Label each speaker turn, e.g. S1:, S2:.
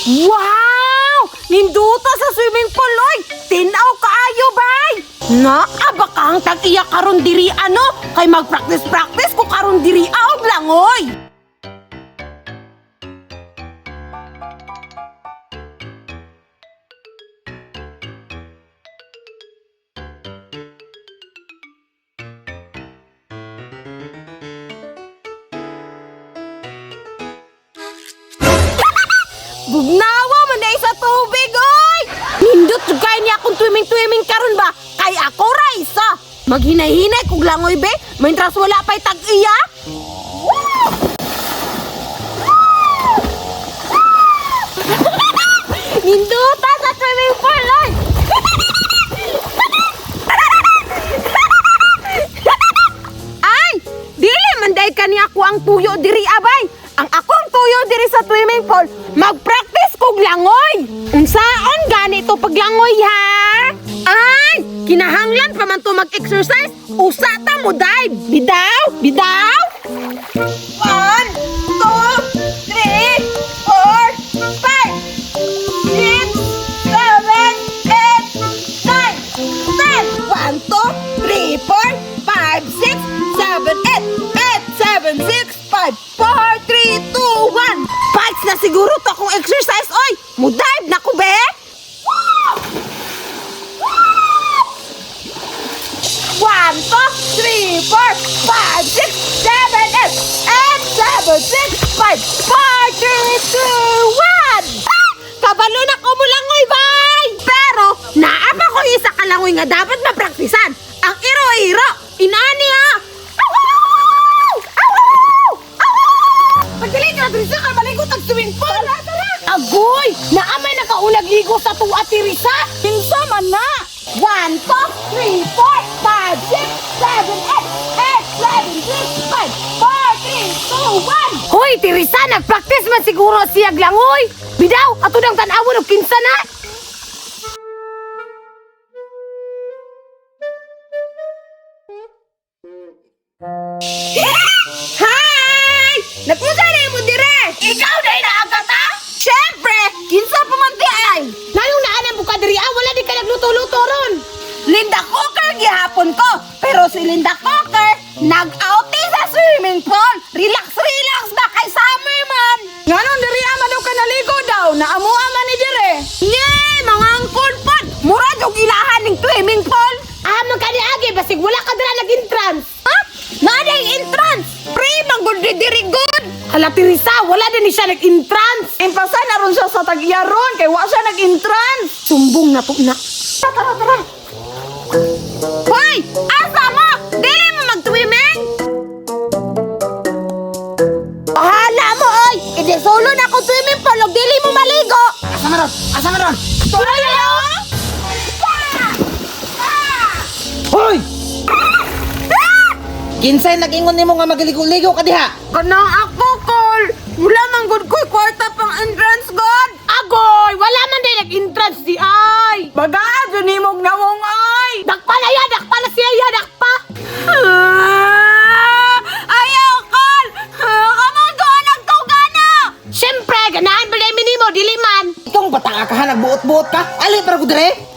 S1: Wow! Ninduta sa swimming pool, oy! Tinaw kaayo, bay! Naa ba ka ang tag-iya karon diri ano? Kay mag-practice-practice ko karon diri og langoy! Bugnawa man na sa tubig, oy! Nindot jud kay niya akong swimming-swimming karon ba? Kay ako ra isa. Maghinay-hinay kog langoy be, mentras wala pa'y tag-iya. Ninduta sa swimming pool, oy! Ay! Dili man day kani ako ang tuyo diri abay. Ang akong tuyo diri sa swimming pool, magpractice kog langoy. Unsaon gani to paglangoy ha? Ay, kinahanglan pa man to mag-exercise. Usa ta mo dive. Bidaw, bidaw. 1, 2, 3, 4, 5, 6, 7, 8, 9, 10. 1, 2, 3, 4, 5, 6, 7, 8, 8, 7, 6, 5, 4, 3, 2, 1. Parts na siguro to akong exercise, oy! Mudive na ko, be! One, two, three, four, five, six, seven, eight, eight, seven, six, five, four, three, two, one. Ah! Kabalo na ko mulangoy, bay! Pero, naa pa ko isa ka langoy nga dapat mapraktisan. Ang iro-iro, inani ha! Aw! Aw! Aw! Pagdali ka, Teresa, kay maligo tag swimming pool! Agoy! Naamay nakaulag ligo sa tuwa, Teresa! Kinsa man na! 1, 2, 3, 4, 5, 6, 7, 8, 8, 7, 6, 5, 4, 3, 2, 1! Hoy, Teresa! Nagpractice man siguro siya langoy! Bidaw! Ato nang tan-awon og kinsa na! Hi! Nagpunta na mo dire! Ikaw na inaagata? Siyempre! Kinsa pa man di ay! Nalong naanan mo ka diri ah, wala di ka nagluto-luto ron! Linda Cocker gihapon ko! Pero si Linda Cocker, nag-outing sa swimming pool! Relax, relax ba kay summer man!
S2: Nganong diri man daw ka naligo daw, naamua man ni dire.
S1: Nye! Mga angkon pod! Mura jog ilahan ning swimming pool! Ah, man kani agi, basig wala ka dira nag-entrance! Ha? Naa entrance! Free man gud di diri good! Hala, Teresa, wala din ni siya nag-entrance!
S2: Impasa na ron siya sa tag-iya ron kay wa siya nag-entrance.
S1: Sumbong na po na. Tara, tara, tara. Hoy! Asa mo? Dili mo mag-swimming? Bahala mo, oy! Hindi solo na ako swimming pool og dili mo maligo!
S3: Asa man ron? Asa man ron?
S1: Tuloy na yun!
S3: Hoy! Kinsay nag-ingon nimo nga magligo-ligo ka diha?
S1: Kanang ako, Col! Wala man gud ko'y kwarta pang entrance, God! Agoy! Wala man din nag-entrance di ay!
S2: Bagaa jud nimog nawong ay.
S1: Dakpa na yan! Dakpa na siya yan! Dakpa! Ah! Ayaw, Col! Kamang doon nagtuga na! Siyempre, ganahan pa na minimo, dili man!
S3: Itong batang ka ha, nagbuot-buot ka. Ali para ko dire.